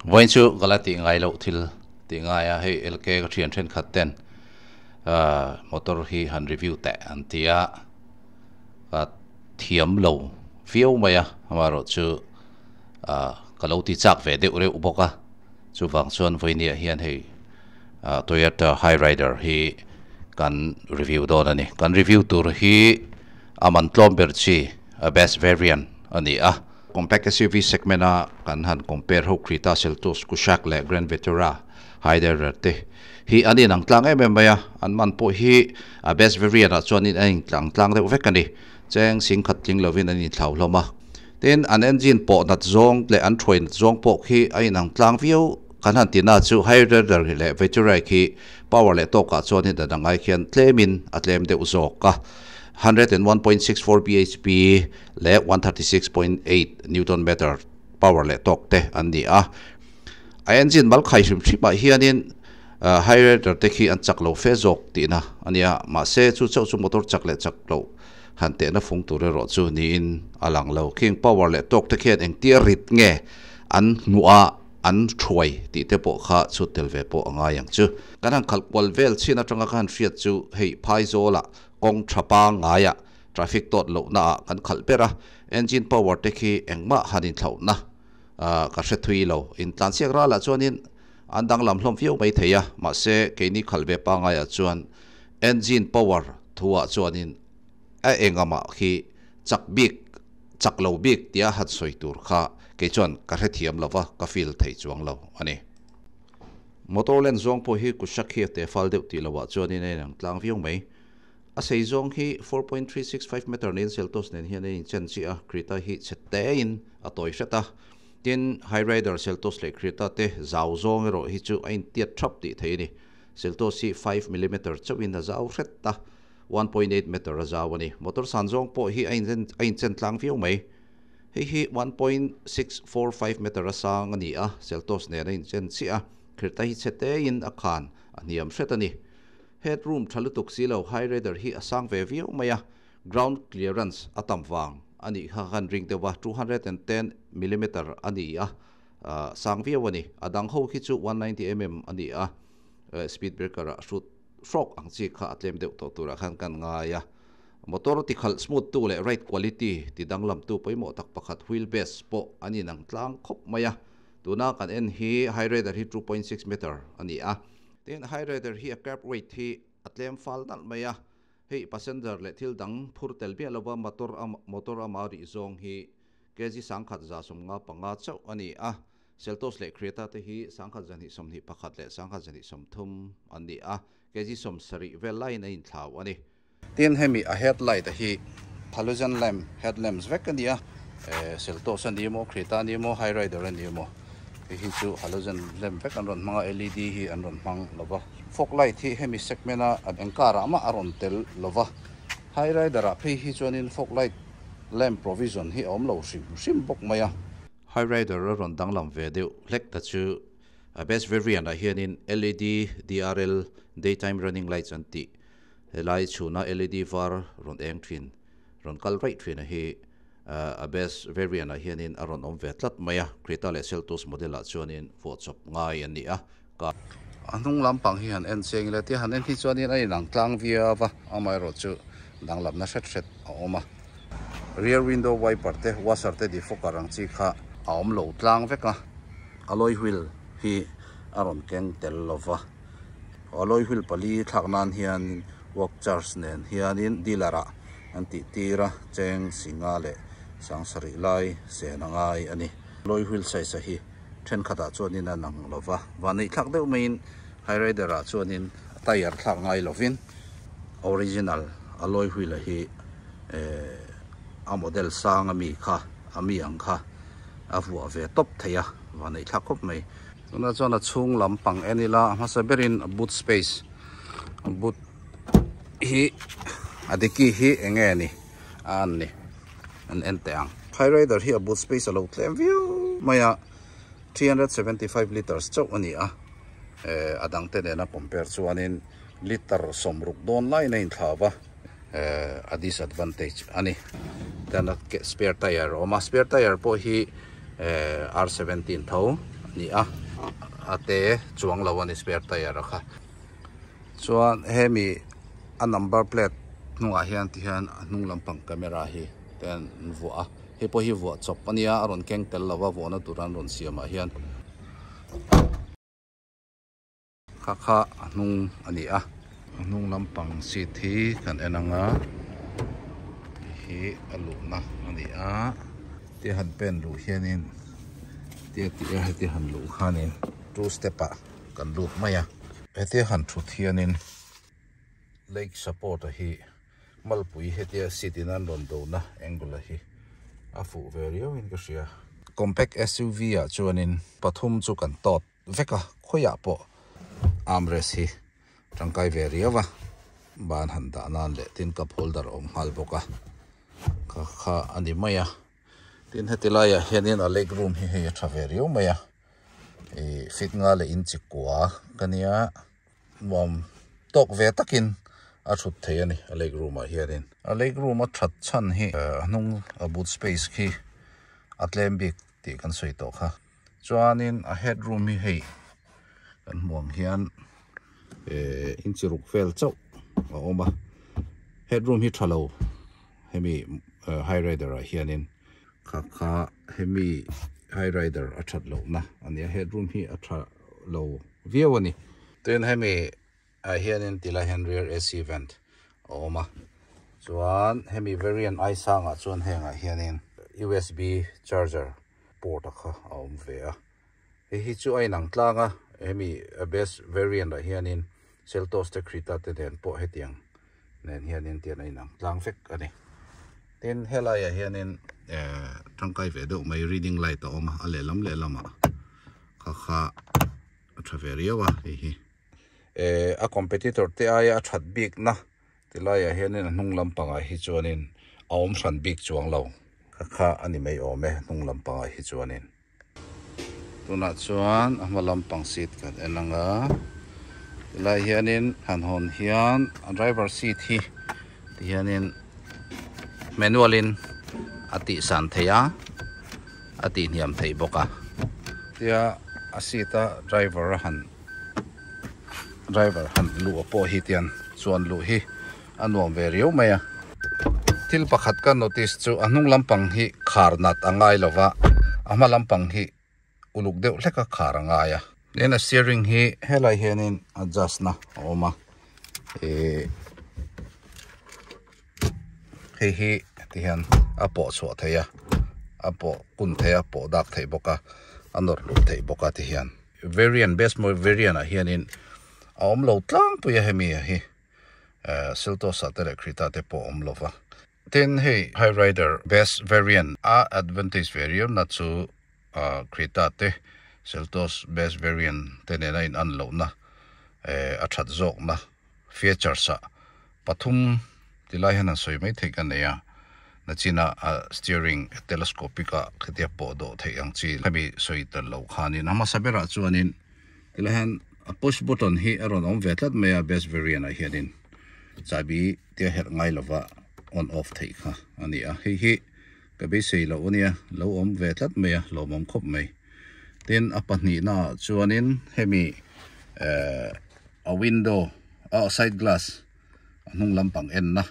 Vawiin chu ka la tih ngai loh thil tih ngai a, hei LK ka thian thenkhat ten motor hi han review teh an ti a, ka thiam lo viau mai a, amaherawhchu ka lo ti chak ve deuh reuh bawk a, chuvang chuan vawinia hian hei Toyota Hyryder hi kan review dawn a ni. Kan review tur hi a man tlawm ber chi a best variant a ni a. Compact SUV segment a kan han compare ho Creta, Seltos, Kushaq leh Grand Vitara, Hyryder te hi an inang tlang em em mai a, an man pawh hi a best variant ah chuanin a intlang tlang deuh vek a ni. Cheng sing khat tling lovin an inthlau hlawm a. Tin, an engine pawh nat zawng leh an thuai nat zawng pawh khi a inang tlang viau kan han ti na chu Hyryder leh Vitara khi power leh tawkah chuanin a dang ai khian tlemin a tlem deuh zawk a. 101.64 bhp leh 136.8 newton meter power leh tawk te an ni a. A engine mal khai hrim hrim ah hianin Hyryder te khi an chak lo fe zawk tihna a nia, mahse chu chauh chu motor chak leh chak loh han tehna fung tur erawh chu niin a lang lo. Khing power leh tawk te khian engtia rit nge an hmuh a, an thuai tih te pawh kha chhut tel ve pawh a ngai ang chu. Kan han khalh kual vel chin atanga ka han hriat chu hei Phaizawlah kawng tha pangngaiah traffic tawt lohna ah kan khalh ber a, engine power te khi engmah han inthlauhna ka hre thui lo. Intlansiak ralah chuanin an danglam hlawm viau mai thei a, mahse keini khalh ve pangngaiah chuan engine power thuah chuanin a engamah khi chak bik, chak lo bik tia han sawi tur kha kei chuan ka hrethiam lo va, ka feel thei chuang lo a ni. Motor len zawng pawh hi kut hrak hi a te fal deuh tih lohah chuanin a inang tlang viau mai. A sei zawng hi 4.365 meter niin Seltos nen hian a inchen chiah a, Creta hi chhe tein a tawi hret a. Tin, Hyryder, Seltos leh Creta te zau zawng erawh hi chu a intiat thap tih theih a ni. Seltos hi 5 millimeter chauhin a zau hret a, 1.8 meter a zau a ni. Motor san zawng pawh hi a inchen tlang viau mai. Hei hi 1.645 meter a sang a ni a, Seltos nen a inchen chiah a, Creta hi chhe tein a khan a hniam hret a ni. Headroom tha lutuk si lo Hyryder hi a sang ve viau mai a, ground clearance a tam vang a nih kha kan ring deuh a, 210 millimeter a ni a, sang viau a ni. A dang ho khi chu 190 mm a ni a, speed breaker ah hrut hrawk ang chi kha a tlem deuh tawh turah khan kan ngai a. Motor ti khalh smooth tu leh ride quality ti danglam tu pawimawh tak pakhat wheelbase pawh an inang tlang khawp mai a. Tuna kan en hi Hyryder hi 2.6 meter a ni a. Tin, Hyryder hi a curb weight hi a tlem fal nalh mai a. Hei passenger leh thil dang phur tel miah lova motor a motor ama rih zawng hi kg 1175 chauh a ni a. Seltos leh Creta te hi 1221 leh 1230 an ni a, kg 70 vel laiin a inthlau a ni. Tin, hemi a headlight a hi halogen lamp headlamps vek a ni a, Seltos a ni emaw, Creta a ni emaw, Hyryder a ni emaw hei hi chu halogen lamp vek an rawn hmang a, led hi an rawn hmang lo va. Fog light hi hemi segment a eng car ah mah a rawn tel lo va, Hyryder ah phei hi chuanin fog light lamp provision hi a awm lo hrim hrim bawk mai a. Hyryder a rawn danglam ve deuh hlek ta chu a best variant ah hianin led DRL daytime running lights an tih Helai chhuna led var rawn eng thin, rawn kal raih thin a hi a best variant ah hianin a rawn awm ve tlat mai a, Creta leh Seltos model ah chuanin vuahchawp ngai an ni a, ka. A hnung lampang hi han en chiang ila tia han en hi chuanin a inang tlang viau a, amaherawh chu danglamna hret hret a awm a. Rear window wiper te, washer te defogger ang chi kha a awm lo tlang vek a, alloy wheel hi a rawn keng tel lo va. Alloy wheel pali thlak nan hian work charge nen hianin dealer ah an tih tir a, cheng singa leh sangsarih lai sen a ngai a ni. Alloy wheel size a hi thenkhat ah chuanin a nang lo va, vanneih thlak deuh maiin Hyryder ah chuanin tyre thlak ngai lovin original alloy wheel a hi eh a model sang ami kha a mi ang kha a vuah ve tawp thei a, vanneih thlak khawp mai. Tunah chuan a chhung lampang en ila a hmasa berin a boot space a boot hi a diki hi eng nge ni a an ni an en teh ang. Hyryder hi a boot space a lo tlem viau mai a, 375 litres chauh a ni a, eh a dang te nena compare chuanin litre 60 dawn laiin a inthlau va, eh a disadvantage a ni. Tian a spare tire a awm a, spare tire pawh hi eh R17 tho. ni a a te chuang lo a ni spare tyre a kha chuan hemi a number plate hnungah hian ti hian a hnung lampang camera hi te an vuah a hei pawh hi vuah chawp a nia a rawn keng tel lova vuahna tur an rawn siam ah hian. Kha kha a hnung a ni a. A hnung lampang seat hi kan en ang a, hei hi a luhna a ni a, tia han pen luh hianin tia tih a hetia han luh khanin two step ah kan lut mai a, hetia han thut hianin leg support a hi malpui hetia seat in an rawn do na angle a hi a fuh ve riau in ka hria. Compact S_U_V ah chuanin pathum chu kan tawt. Vek a, khawiah pawh armrest hi tangkai ve riau a, ban han dah nan leh tin cup holder a awm nghal bawk a, kha kha a ni mai a, tin heti laiah hianin a leg room hi hei a tha ve riau mai a, ih fit nga leh inchi kua ka nia nuam tawk ve takin a thut thei a ni a leg room ah hianin. A leg room a that chhan hi a hnung a boot space khi a tlem bik tih kan sawi tawh kha. Chuanin a head room hi hei kan hmuh ang hian eh inchi ruk vel chauh a awm a head room hi tha lo hemi high rider ah hianin kha kha hemi high rider a that loh na a nia head room hi a tha lo viau a ni tin hemi ah hianin ti lai hian rear A_C vent a awm a chuan hemi variant ai sangah chuan hengah hianin U_S_B charger. Port a kha a awm ve a hei hi chu a inang tlang a hemi best variant ah hianin Seltos te Creta te nen pawh hetiang nen hianin tian a inang tlang vek a ni tin helai ah hianin eh tangkai ve deuh mai reading light a awm a a lehlam lehlam ah kha kha a tha ve riau a hei hi eh a competitor te aia a that bik na Ti laiah hianin a hnung lampangah hi chuanin a awm hran bik chuang lo kha kha a ni mai awm e hnung lampangah hi chuanin. Tunah chuan a hma lampang seat kan en ang a, ti lai hianin han hawn hian a driver seat hi ti hianin manual in a tih san theih a, a tih hniam theih bawk a. Tia a seat a driver a han. Driver han luh pawh hi tian chuan luh hi a nuam ve riau mai a. Thil pakhat ka notice chu a hnung lampang hi khar nat a ngai lo va, a hma lampang hi uluk deuh hlek a khar a ngai a. Tin a steering hi helai hianin adjust na a awm a, ihh hei hi ti hian a pawh chhuah theih a, a pawh kun theih a, pawh dak theih bawk a, a nawr luh theih bawk a ti hian. Variant best mawi variant ah hianin a awm lo tlangpui a hemi ah hi Seltos ah te leh Creta te pawh a awm lova. Tin hei Hyryder best variant a advantage ve riau na chu Creta te Seltos best variant te nena in an lohna a that zawkna features ah pathum ti lai hian an sawi mai theih ka nei a, nachina a steering telescopic ah khitia pawh dawh theih ang chi hemi sawi tel loh khanin a hmasa berah chuanin tilai hian a push button hi a rawn awm ve tlat mai a best variant ah hianin chahbi tia herh ngai lova on off theih kha a ni a, hei hi ka beisei loh a nia lo awm ve tlat mai a lawmawm khawp mai tin a pahnihna ah chuanin hemi eh a window ah side glass a hnung lampang enna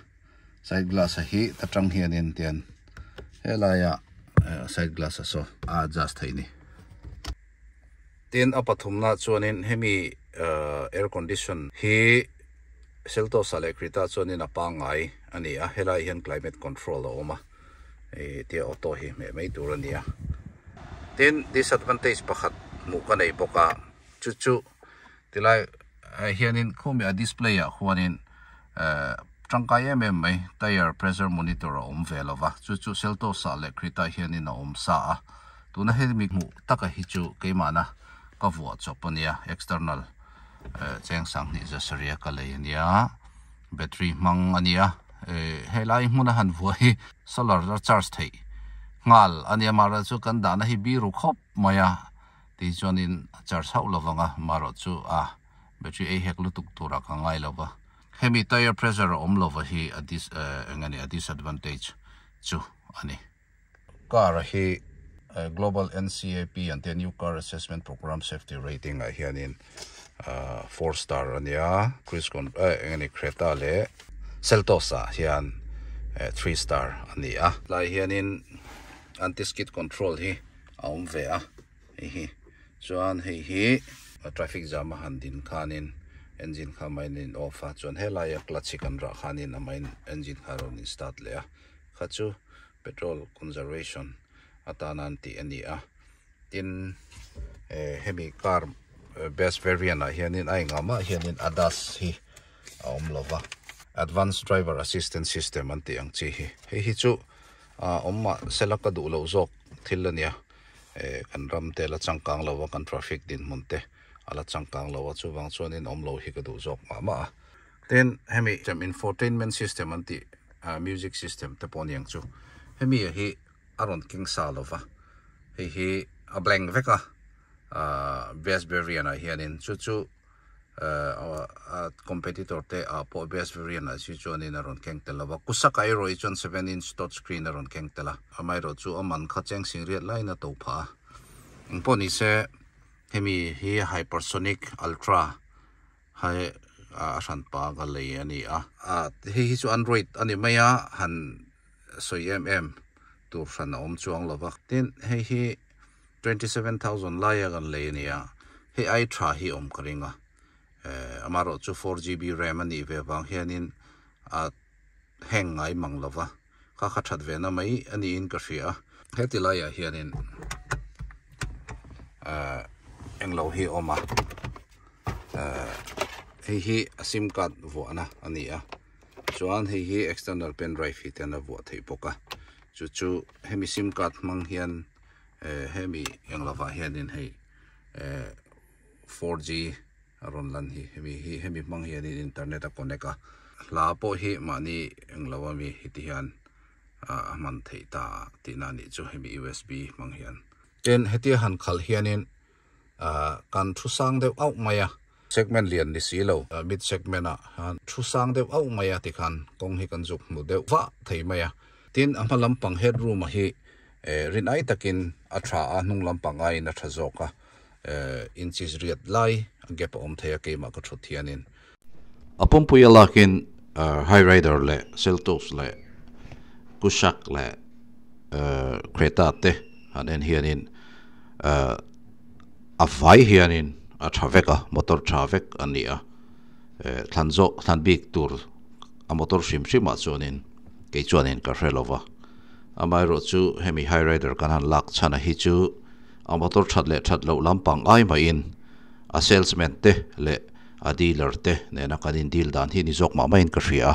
side glass a hi ta tang hianin tian helaia side glass a saw a adjust theih ni tin a pathumna chuanin hemi air condition hi Seltos ah leh Creta chuanin a pangngai a ni a helai hian climate control a awm a ih tia auto hi hmeh mai tur a ni a tin disadvantage pakhat hmuh ka nei bawk a chu chu Tilai ah hianin khumi a display ah khuanin ehh tangkai em em mai tyre pressure monitor a awm ve lova chu chu Seltos ah leh Creta ah hianin a awm sa a tuna hemi hmuh taka hi chu keimahna ka vuah chawp a nia external ehh cheng sanghnih za sarih ka lei a nia battery hmang a nia ehh helai hmuna han vuah hi solar a charge theih nghal a nia mahrawh chu kan dahna hi biru khawp mai a. Tih chuanin a charge hauh lo vang a, marawh chu a battery ei hek lutuk turah ka ngai lo va. Hemi tire pressure a awm lova hi a dis eng a ni a disadvantage chu a ni. Car hi Global NCAP an tia New Car Assessment Program Safety Rating ah hianin 4 star a nia Cruise eng nge Creta leh Seltos ah hian 3 star a ni a. Tlai hianin anti skid control hi a awm ve a hei hi chuan hei hi traffic jam a han din khanin engine kha a main off a chuan helaia clutch hi kan rah khanin a main engine kha a rawn in start leh a kha chu petrol conservation atana an tih a ni a tin hemi car best variant ah hianin a engah mah hianin ADAS hi a awm lova advanced driver assistance system an tih ang chi hi hei hi chu awm mah sela ka duh loh zawk thil a nia kan ram te la changkang lova kan traffic dinhmun te a la changkang lo a chuvang chuanin awm lo hi ka duh zawk mah mah a tin hemi infotainment system an tih music system te pawh a ni ang chu hemi hi a rawn keng sa lova hei hi a blank vek a best variant ah hianin chu chu a competitor te ah pawh best variant ah si chuanin a rawn keng tel lova Kushaq ah erawh hi chuan 7 inch touch screen a rawn keng tel a amaherawh chu a man kha cheng sing riat laiin a to phah a engpawh ni se hemi hi hypersonic ultra hai a hran pa ka lei a ni a hei hi chu android a ni mai a han sawi em em tur hran a awm chuang lova tin hei hi 27,000 laia kan lei a ni a hei ai tha hi awm ka ring a amaherawh chu 4 GB RAM a nih ve vang hianin a heng ngai mang lova kha kha that ve na mai a niin ka hria heti laiah hianin englo hi awm a hei hi a sim card vuahna a ni a chuan hei hi external pen drive hi ten a vuah theih bawk a chu chu hemi sim card hmang hian hemi englovah hianin hei 4G a rawn lan hi hemi hi hemi hmang hianin internet a connect a hla pawh hi mahni englo ami heti hian a hman theih ta tihna a nih chu hemi USB hmang hian tin hetia han khalh hianin kan thu sang deuh auh mai a segment lian ni si lo mid segment ah han thu sang deuh auh mai a tikhan kawng hi kan zuk hmu deuh vah thei mai a tin a hma lampang headroom a hi rin ai takin a tha a hnung lampang aiin a tha zawk a inches riat lai a gap a awm thei a keimah ka thut hianin a pumpui a lakin Hyryder leh Seltos leh Kushaq leh Creta te han en hianin a vai hianin a tha vek a motor tha vek a ni a thlan zawh thlan bik tur a motor hrim hrim ah chuanin kei chuanin ka hre lova amaherawh chu hemi Hyryder kan han lak chhan a hi chu a motor that leh that loh lampang ai maiin a salesman te leh a dealer te nena kan in deal dan hi ni zawk mah maiin ka hria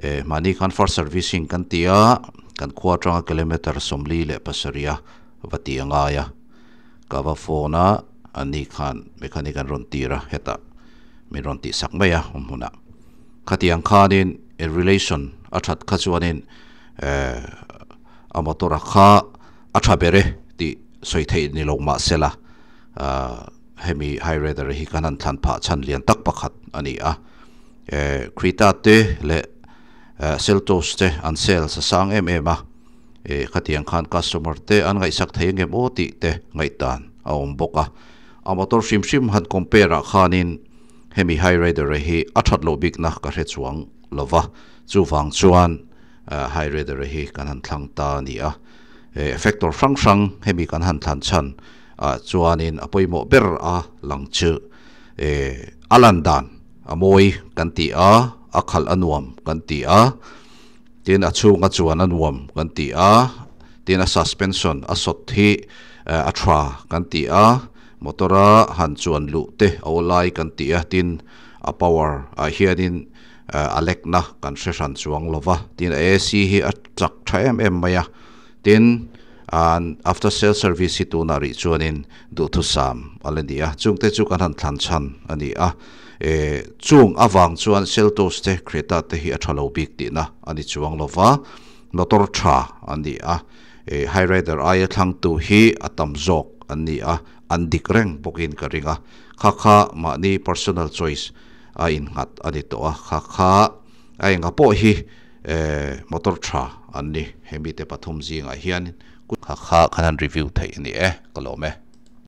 a mahni khan first servicing kan ti a kan khua atanga kilometer 47 a va ti a ngai a ka va phone a ani khan mechanic an rawn tir a hetah min rawn tih sak mai a awm hmunah khatiang khanin in relation a that kha chuanin a motor a kha a tha ber e tih sawi theih ni lo mah sela hemi Hyryder hi kan han thlan phah chhan lian tak pakhat a ni a Creta te leh Seltos te an sales a sang em em a khatiang khan customer te an ngaihsak thei angem aw tih te ngaihdan a awm bawk a a motor hrim hrim han compare ah khanin hemi Hyryder hi a that loh bikna ka hre chuang lova chuwang chuan Hyryder hi kan han thlang ta a ni a factor hrang hrang hemi kan han thlan chhan chuanin a pawimawh ber a lang chu a lan dan a mawi kan ti a a khalh a nuam kan ti a tin a chhung a chuan a nuam kan ti a tin a suspension a sawt hi a tha kan ti a motor a han chuan luh te a awlai kan ti a tin a power ah hianin a lekna kan hre hran chuang lova tin a AC hi a chak tha em em mai a tin after sale service hi tunah rih chuanin duhthusam a la ni a chungte chu kan han thlan chhan a ni a chung awang chuan Seltos te Creta te hi a tha lo bik tihna a ni chuang lova motor tha an ni a Hyryder aia thlang tu hi a tam zawk an ni a an dik reng bawkin ka ring a kha kha mahni personal choice a innghat a ni tawh a kha kha a enga pawh hi motor tha an ni hemi te pathum zingah hian. Kha kha kan han review thei a ni e, ka lawm e.